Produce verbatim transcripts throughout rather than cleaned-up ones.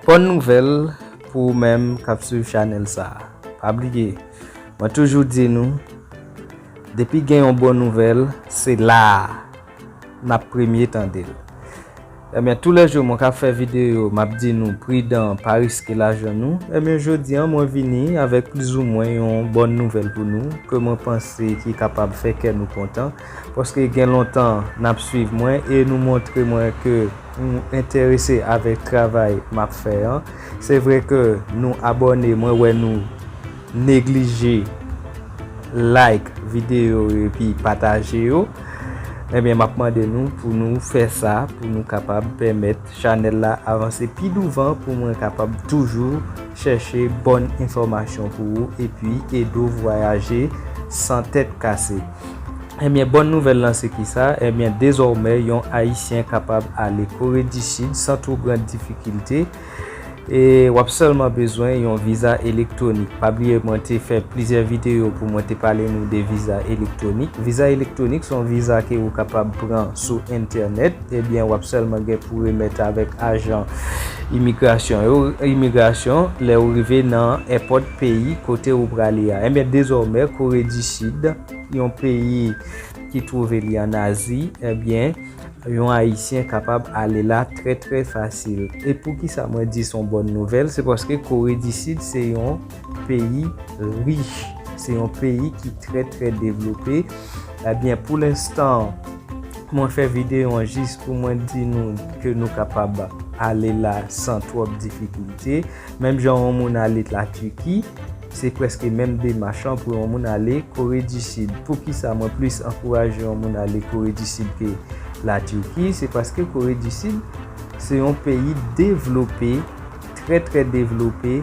Bòn nouvèl pou ou menm k ap swiv chanèl sa a. Pa bliye, mwen toujou di nou, depi gen yon bòn nouvèl, se la a n ap premye tande l. Ebyen, toulèjou mwen ka fè videyo, m ap di nou pridan, pa riske lajan nou. Ebyen, jodi a, mwen vini avèk plizoumwen yon bòn nouvèl pou nou, ke mwen panse ki kapab fè kè nou kontan, paske gen lontan n ap swiv mwen e nou montre mwen ke nou enterese avèk travay m ap fè an. Se vre ke nou abòne, mwen wè nou neglije like videyo yo epi pataje yo. Ebyen, m ap mande nou pou nou fè sa, pou nou kapab pèmèt chanèl la avanse pi douvan, pou mwen kapab toujou chèche bòn enfòmasyon pou ou epi ede w vwayaje san tèt kase. Ebyen, bòn nouvèl lan se ki sa? Ebyen, dezòmè, yon Ayisyen kapab ale Kore di Sid san twò gran difikilte. E w ap sèlman bezwen yon viza elektwonik. Pa bliye, mwen te fè plizyè videyo pou mwen te pale nou de viza elektwonik. Viza elektwonik se yon viza ke ou kapab pran sou entènèt. Ebyen, w ap sèlman gen pou remèt avèk ajan imigrasyon yo, imigrasyon, lè ou rive nan èpòt peyi kote ou prale a. Ebyen, dezòmè, Kore di Sid, yon peyi ki twouve li ann Azi, ebyen, yon Ayisyen kapab ale la trè, trè fasil. E poukisa mwen di se yon bòn nouvèl? Se paske Kore di Sid se yon peyi rich, se yon peyi ki trè, trè devlope. Ebyen, pou lenstan, mwen fè videyo an jis pou mwen di nou ke nou kapab ale la san twòp difikilte. Menm jan yon moun ale Latiki, se prèske menm demach lan pou yon moun ale Kore di Sid. Poukisa mwen plis ankouraje yon moun ale Kore di Sid ke Latiki? Se paske Kore di Sid se yon peyi devlope, trè, trè devlope,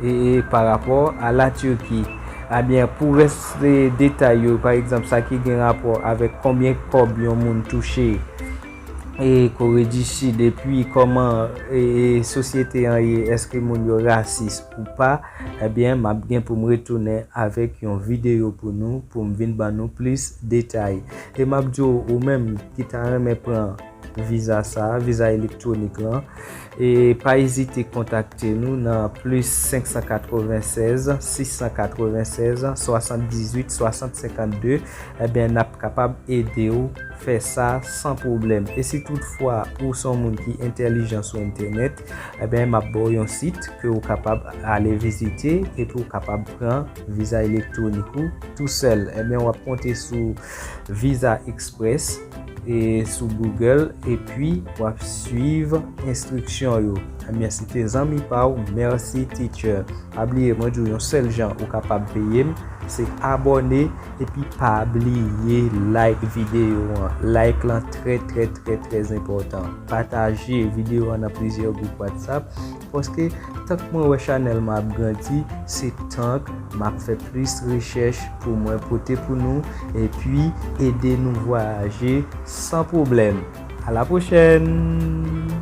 e, e, pa rapò a Latiki. Ebyen, pou rès, e, detay yo, pa egzanp, sa ki gen rapò avèk konbyen kòb yon moun touche, e, Kore di Sid, epi kòman, e, e, sosyete an ye, èske moun yo rasis ou pa, ebyen, m ap gen pou m retounen avèk yon videyo pou nou, pou m vin ban nou plis detay. E m ap di w, ou menm ki ta renmen pran viza sa, viza elektwonik lan, e pa ezite kontakte nou nan plis senk san katrevennsèz, sis san katrevennsèz, swasanndizuit, swasant, senkannde. Ebyen, n ap kapab ede w fè sa san pwoblèm. E si toutfwa ou se yon moun ki entèlijan sou entènèt, ebyen, m ap ba w yon sit ke w kapab ale vizite epi w kapab pran viza elektwonik ou tousèl. Ebyen, w ap monte sou Visa Express e sou Google, epi w ap swiv enstriksyon yo. Ebyen, se te zanmi pa w, Mercy Teacher. Pa bliye, mwen di w yon sèl jan ou kapab peye m, se abòne, epi pa bliye like videyo an. Like lan trè, trè, trè, trè enpòtan. Pataje videyo an nan plizyè gwoup WhatsApp, paske tank mwen wè chanèl mwen ap grandi, se tank m ap fè plis rechèch pou mwen pote pou nou, epi ede nou vwayaje san pwoblèm. A la pwochèn!